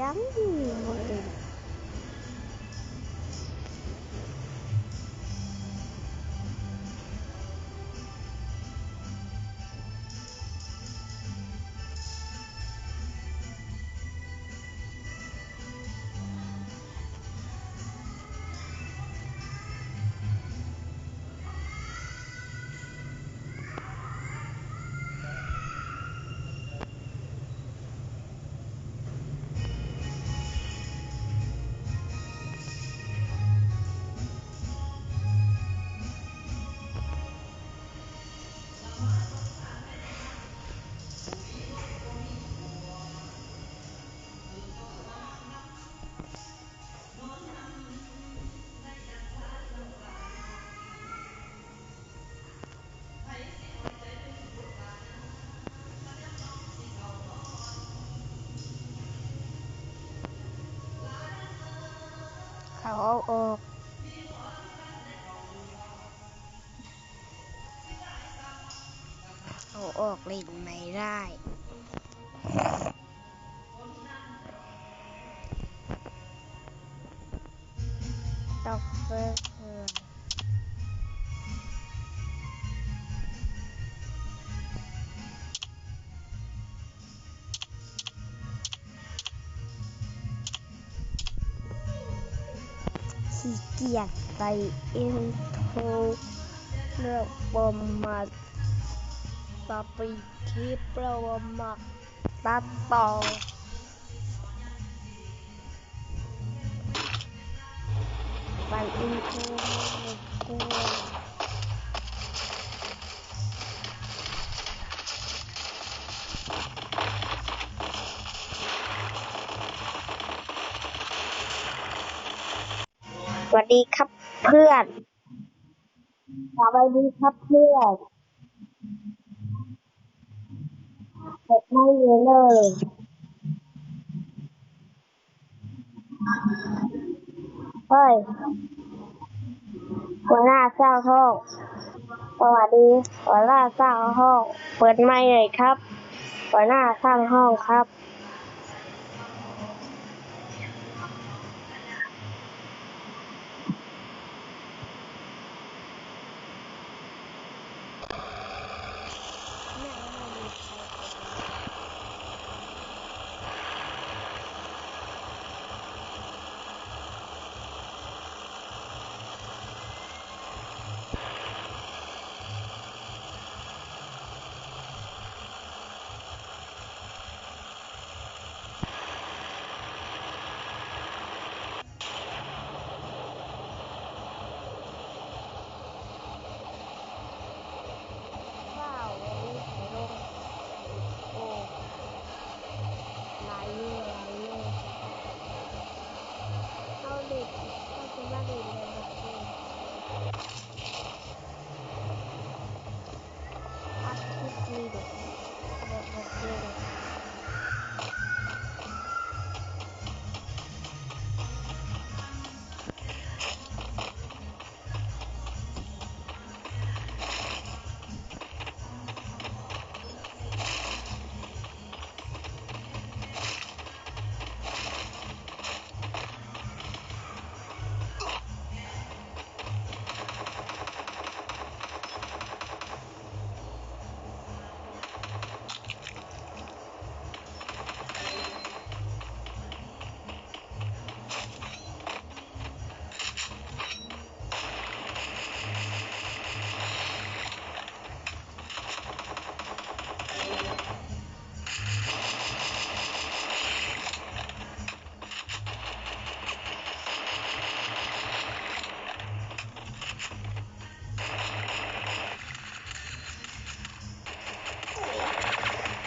ຽງບໍ່ເຫັນ. ເຂົ້າອອກ ເຂົ້າອອກຫຼິ້ນໄມ່ໄດ້. ຕອກເຟີ້ ຂີ້ກຽດໃສ່ອິນໂທ ແລ້ວບໍ່ມັກຕັດຕໍ່ ແລ້ວບໍ່ມັກຕັດຕໍ່. ໄປອິນໂທມາໃຫ້ກ່ອນ. ສະຫວັດດີຄັບເພື່ອນ. ສະຫວັດດີຄັບເພື່ອນ. ເປີດໄມເລີຍ. ເຮີ້ຍ ຫົວໜ້າຊ່າງຫ້ອງ. ສະຫວັດດີ ຫົວໜ້າຊ່າງຫ້ອງ. ເປີດໄມເລີຍຄັບ ຫົວໜ້າຊ່າງຫ້ອງຄັບ. ວ້າວ ໂອ້ ຫຼາຍຢູ່ ຫຼາຍຢູ່. ເຮົາຫຼິ້ນ ເຮົາຊິມາຫຼິ້ນແລ້ວບັດນີ້. ອັດຄລິບນີ້ເດ້ ແບບບໍ່ເກັ່ງ.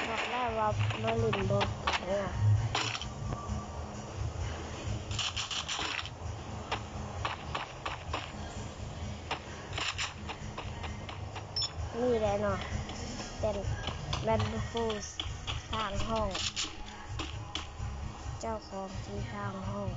ບອກແລ້ວວ່າມາຫຼິ້ນບໍ່ເກັ່ງ. ນີ້ແຫຼະເນາະ ເປັນແບບບູຟູສ້າງຫ້ອງ ເຈົ້າຂອງທີ່ສ້າງຫ້ອງ.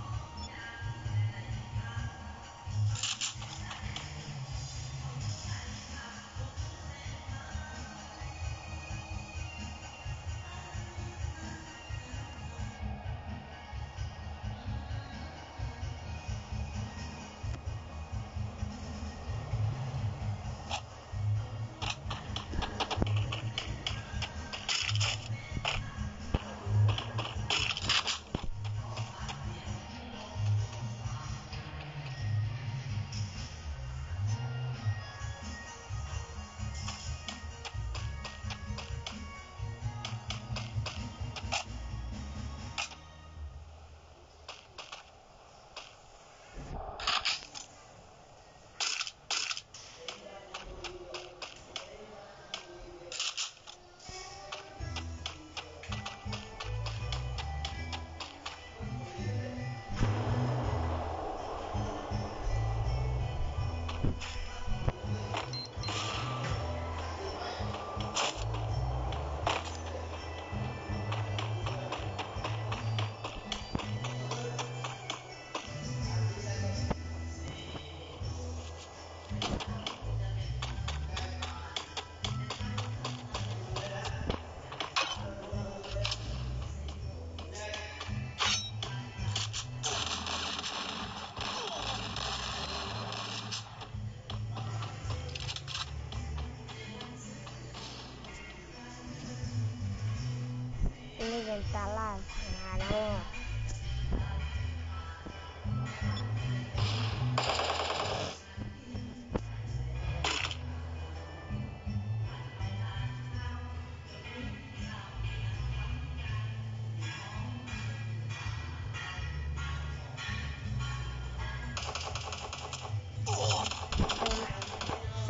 ຕາລາງຫາເນາະ.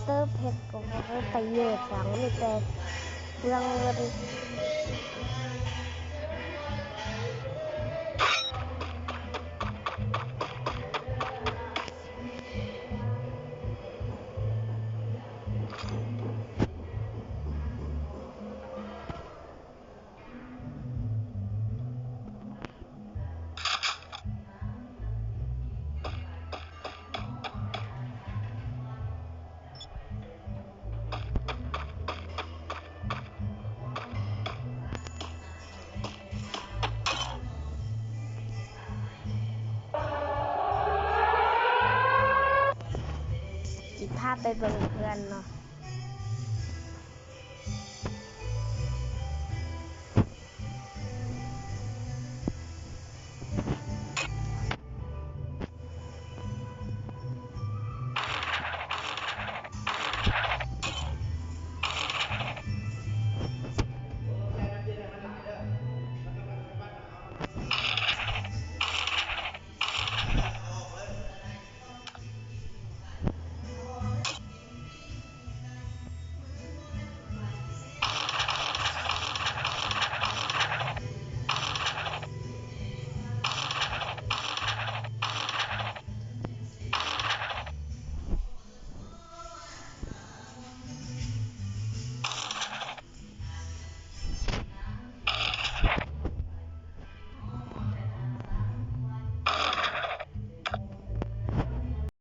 ເຕີມເພັດກໍບໍ່ໄດ້ໄປເຍາະຫຍັງ ມີແຕ່ເປືອງເງິນ. ຊິພາໄປເບິ່ງເພື່ອນເນາະ.